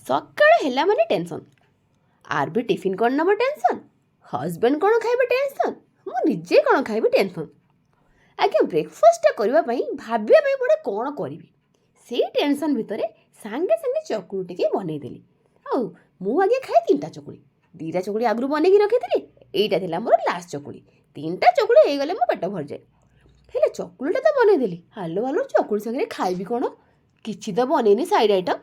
ସକାଳ ହେଲା ମାନେ ଟେନସନ୍। ଆର୍ ବି ଟିଫିନ୍ କ'ଣ ନେବ ଟେନସନ୍, ହଜବେଣ୍ଡ କ'ଣ ଖାଇବେ ଟେନସନ୍, ମୁଁ ନିଜେ କ'ଣ ଖାଇବି ଟେନସନ୍। ଆଜ୍ଞା, ବ୍ରେକଫାଷ୍ଟଟା କରିବା ପାଇଁ ଭାବିବା ପାଇଁ ପଡ଼େ କ'ଣ କରିବି। ସେଇ ଟେନସନ୍ ଭିତରେ ସାଙ୍ଗେ ସାଙ୍ଗେ ଚକୁଳି ଟିକେ ବନେଇଦେଲି। ଆଉ ମୁଁ ଆଜ୍ଞା ଖାଏ ତିନିଟା ଚକୁଳି। ଦୁଇଟା ଚକୁଳି ଆଗରୁ ବନେଇକି ରଖିଥିଲି, ଏଇଟା ଥିଲା ମୋର ଲାଷ୍ଟ ଚକୁଳି। ତିନିଟା ଚକୁଳି ହେଇଗଲେ ମୋ ପେଟ ଭରିଯାଏ। ହେଲେ ଚକୁଳିଟା ତ ବନେଇଦେଲି, ହାଲୋ ହାଲୋ, ଚକୁଳି ସାଙ୍ଗରେ ଖାଇବି କ'ଣ? କିଛି ତ ବନେଇନି ସାଇଡ଼୍ ଆଇଟମ୍।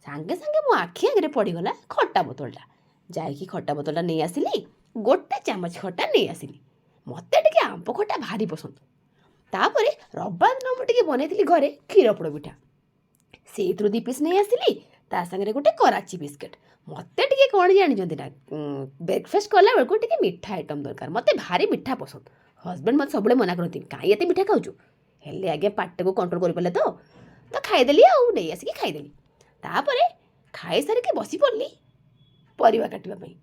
ସାଙ୍ଗେ ସାଙ୍ଗେ ମୋ ଆଖି ଆଗରେ ପଡ଼ିଗଲା ଖଟା ବୋତଲଟା। ଯାଇକି ଖଟା ବୋତଲଟା ନେଇ ଆସିଲି। ଗୋଟେ ଚାମଚ ଖଟା ନେଇ ଆସିଲି। ମୋତେ ଟିକେ ଆମ୍ବ ଖଟା ଭାରି ପସନ୍ଦ। ତାପରେ ରବିବାର ଦିନ ମୁଁ ଟିକେ ବନେଇଥିଲି ଘରେ କ୍ଷୀର ପୋଡ଼ ପିଠା, ସେଇଥିରୁ ଦୁଇ ପିସ୍ ନେଇ ଆସିଲି। ତା ସାଙ୍ଗରେ ଗୋଟେ କରାଚି ବିସ୍କେଟ୍। ମୋତେ ଟିକେ କ'ଣ ଜାଣିଛନ୍ତି ନା, ବ୍ରେକଫାଷ୍ଟ କଲା ବେଳକୁ ଟିକେ ମିଠା ଆଇଟମ୍ ଦରକାର। ମୋତେ ଭାରି ମିଠା ପସନ୍ଦ। ହଜବେଣ୍ଡ ମୋତେ ସବୁବେଳେ ମନା କରନ୍ତି, "କାହିଁ ଏତେ ମିଠା ଖାଉଛୁ?" ହେଲେ ଆଜ୍ଞା, ପାଟିକୁ କଣ୍ଟ୍ରୋଲ କରିପାରିଲେ ତ ତ ଖାଇଦେଲି ଆଉ ନେଇ ଆସିକି ଖାଇଦେଲି। ତାପରେ ଖାଇସାରିକି ବସି ପଡ଼ିଲି ପରିବା କାଟିବା ପାଇଁ।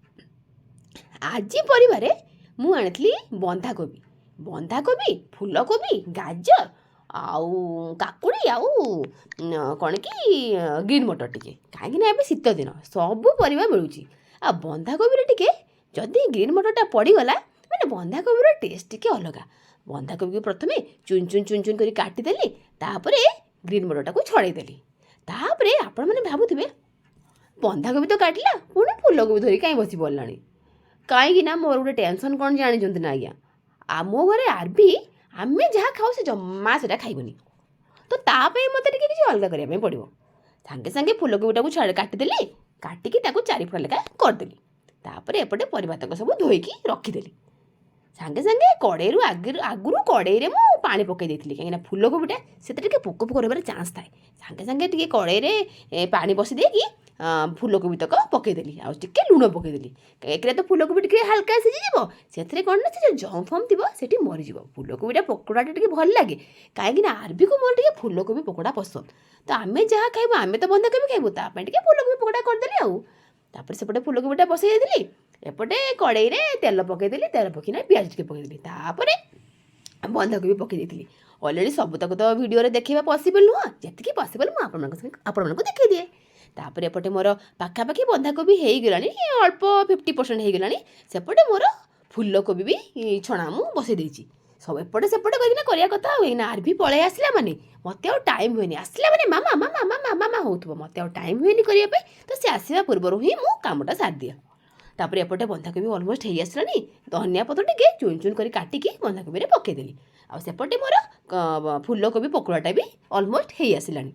ଆଜି ପରିବାରେ ମୁଁ ଆଣିଥିଲି ବନ୍ଧାକୋବି, ବନ୍ଧାକୋବି, ଫୁଲକୋବି, ଗାଜର ଆଉ କାକୁଡ଼ି ଆଉ କ'ଣ କି ଗ୍ରୀନ୍ ମଟର ଟିକେ। କାହିଁକି ନା ଏବେ ଶୀତ ଦିନ, ସବୁ ପରିବା ମିଳୁଛି। ଆଉ ବନ୍ଧାକୋବିରେ ଟିକେ ଯଦି ଗ୍ରୀନ୍ ମଟରଟା ପଡ଼ିଗଲା, ମାନେ ବନ୍ଧାକୋବିର ଟେଷ୍ଟ ଟିକେ ଅଲଗା। ବନ୍ଧାକୋବିକୁ ପ୍ରଥମେ ଚୁନ ଚୁନ ଚୁନ ଚୁନ କରି କାଟିଦେଲି। ତାପରେ ଗ୍ରୀନ୍ ମଟରଟାକୁ ଛଡ଼େଇଦେଲି। ତାପରେ ଆପଣମାନେ ଭାବୁଥିବେ, ବନ୍ଧାକୋବି ତ କାଟିଲା, ପୁଣି ଫୁଲକୋବି ଧରି କାହିଁ ବସି ପଡ଼ିଲାଣି? କାହିଁକି ନା ମୋର ଗୋଟେ ଟେନସନ୍ କ'ଣ ଜାଣିଛନ୍ତି ନା ଆଜ୍ଞା, ଆମ ଘରେ ଆରବି ଆମେ ଯାହା ଖାଉ, ସେ ଜମା ସେଇଟା ଖାଇବନି। ତ ତା ପାଇଁ ମୋତେ ଟିକେ କିଛି ଅଲଗା କରିବା ପାଇଁ ପଡ଼ିବ। ସାଙ୍ଗେ ସାଙ୍ଗେ ଫୁଲକୋବିଟାକୁ କାଟିଦେଲି। କାଟିକି ତାକୁ ଚାରିଫାଳ ଲେଖା କରିଦେଲି। ତାପରେ ଏପଟେ ପରିବା ତକ ସବୁ ଧୋଇକି ରଖିଦେଲି। ସାଙ୍ଗେ ସାଙ୍ଗେ କଡ଼େଇରୁ ଆଗରୁ ଆଗରୁ କଡ଼େଇରେ ମୁଁ ପାଣି ପକାଇ ଦେଇଥିଲି, କାହିଁକିନା ଫୁଲକୋବିଟା ସେଥିରେ ଟିକେ ପୋକ ଫୋକ ରହିବାର ଚାନ୍ସ ଥାଏ। ସାଙ୍ଗେ ସାଙ୍ଗେ ଟିକେ କଡ଼େଇରେ ପାଣି ବସି ଦେଇକି ଫୁଲକୋବି ତକ ପକାଇଦେଲି ଆଉ ଟିକେ ଲୁଣ ପକାଇଦେଲି। ଏକରେ ତ ଫୁଲକୋବି ଟିକେ ହାଲକା ସିଝିଯିବ, ସେଥିରେ କ'ଣ ନା ସେ ଯେଉଁ ଜମ୍ ଫମ୍ ଥିବ ସେଠି ମରିଯିବ। ଫୁଲକୋବିଟା ପକୋଡ଼ାଟା ଟିକେ ଭଲ ଲାଗେ, କାହିଁକିନା ଆରବିକୁ ମୋର ଟିକେ ଫୁଲକୋବି ପକୋଡ଼ା ପସନ୍ଦ। ତ ଆମେ ଯାହା ଖାଇବୁ, ଆମେ ତ ବନ୍ଧାକୋବି ଖାଇବୁ, ତା ପାଇଁ ଟିକେ ଫୁଲକୋବି ପକୋଡ଼ା କରିଦେଲି। ଆଉ ତାପରେ ସେପଟେ ଫୁଲକୋବିଟା ବସେଇ ଦେଇଥିଲି। ଏପଟେ କଡ଼େଇରେ ତେଲ ପକାଇଦେଲି। ତେଲ ପକେଇନା ପିଆଜ ଟିକେ ପକାଇଦେଲି। ତାପରେ ବନ୍ଧାକୋବି ପକାଇ ଦେଇଥିଲି। ଅଲରେଡ଼ି ସବୁତକ ତ ଭିଡ଼ିଓରେ ଦେଖେଇବା ପସିବଲ୍ ନୁହଁ। ଯେତିକି ପସିବଲ୍ ମୁଁ ଆପଣମାନଙ୍କ ସାଙ୍ଗେ ଆପଣମାନଙ୍କୁ ଦେଖେଇ ଦିଏ। ତାପରେ ଏପଟେ ମୋର ପାଖାପାଖି ବନ୍ଧାକୋବି ହେଇଗଲାଣି, ଅଳ୍ପ 50% ହେଇଗଲାଣି। ସେପଟେ ମୋର ଫୁଲକୋବି ବି ଛଣା ମୁଁ ବସେଇ ଦେଇଛି। ସବୁ ଏପଟେ ସେପଟେ କରିକିନା କରିବା କଥା। ଆଉ ଏଇନା ଆରଭି ପଳେଇ ଆସିଲା ମାନେ ମୋତେ ଆଉ ଟାଇମ୍ ହୁଏନି। ଆସିଲା ମାନେ ମାମା, ମାମା, ମାମା, ମାମା ହେଉଥିବ। ମୋତେ ଆଉ ଟାଇମ୍ ହୁଏନି କରିବା ପାଇଁ। ତ ସେ ଆସିବା ପୂର୍ବରୁ ହିଁ ମୁଁ କାମଟା ସାରିଦିଏ। ତାପରେ ଏପଟେ ବନ୍ଧାକୋବି ଅଲମୋଷ୍ଟ ହେଇ ଆସିଲାଣି। ଧନିଆ ପତ୍ର ଟିକେ ଚୁନ ଚୁନ କରି କାଟିକି ବନ୍ଧାକୋବିରେ ପକାଇଦେଲି। ଆଉ ସେପଟେ ମୋର ଫୁଲକୋବି ପକୋଡ଼ାଟା ବି ଅଲମୋଷ୍ଟ ହେଇ ଆସିଲାଣି।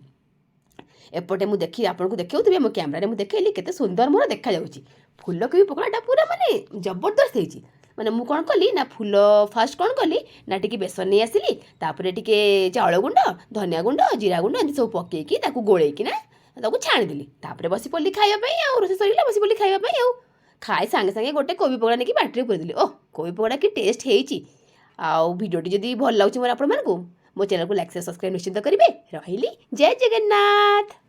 ଏପଟେ ମୁଁ ଦେଖି ଆପଣଙ୍କୁ ଦେଖାଉଥିବି, ମୋ କ୍ୟାମେରାରେ ମୁଁ ଦେଖେଇଲି, କେତେ ସୁନ୍ଦର ମୋର ଦେଖାଯାଉଛି ଫୁଲକୋବି ପକୋଡ଼ାଟା। ପୁରା ମାନେ ଜବରଦସ୍ତ ହେଇଛି। ମାନେ ମୁଁ କ'ଣ କଲି ନା, ଫୁଲ ଫାଷ୍ଟ କ'ଣ କଲି ନା, ଟିକେ ବେସନ ନେଇ ଆସିଲି। ତାପରେ ଟିକେ ଚାଉଳ ଗୁଣ୍ଡ, ଧନିଆ ଗୁଣ୍ଡ, ଜିରା ଗୁଣ୍ଡ ଏମିତି ସବୁ ପକେଇକି ତାକୁ ଗୋଳେଇକିନା ତାକୁ ଛାଣିଦେଲି। ତାପରେ ବସି ପଡ଼ିଲି ଖାଇବା ପାଇଁ। ଆଉ ରୋଷେଇ ସରିଗଲା, ବସି ପଡ଼ିଲି ଖାଇବା ପାଇଁ। ଆଉ ଖାଇ ସାଙ୍ଗେ ସାଙ୍ଗେ ଗୋଟେ କୋବି ପକୋଡ଼ା ନେଇକି ପାଟିରେ ପୁରେଇଦେଲି। ଓଃ, କୋବି ପକୋଡ଼ା କି ଟେଷ୍ଟ ହେଇଛି! ଆଉ ଭିଡ଼ିଓଟି ଯଦି ଭଲ ଲାଗୁଛି ମୋର ଆପଣମାନଙ୍କୁ, ମୋ ଚ୍ୟାନେଲକୁ ଲାଇକ୍, ସବସ୍କ୍ରାଇବ୍ ନିଶ୍ଚିତ କରିବେ। ରହିଲି, ଜୟ ଜଗନ୍ନାଥ।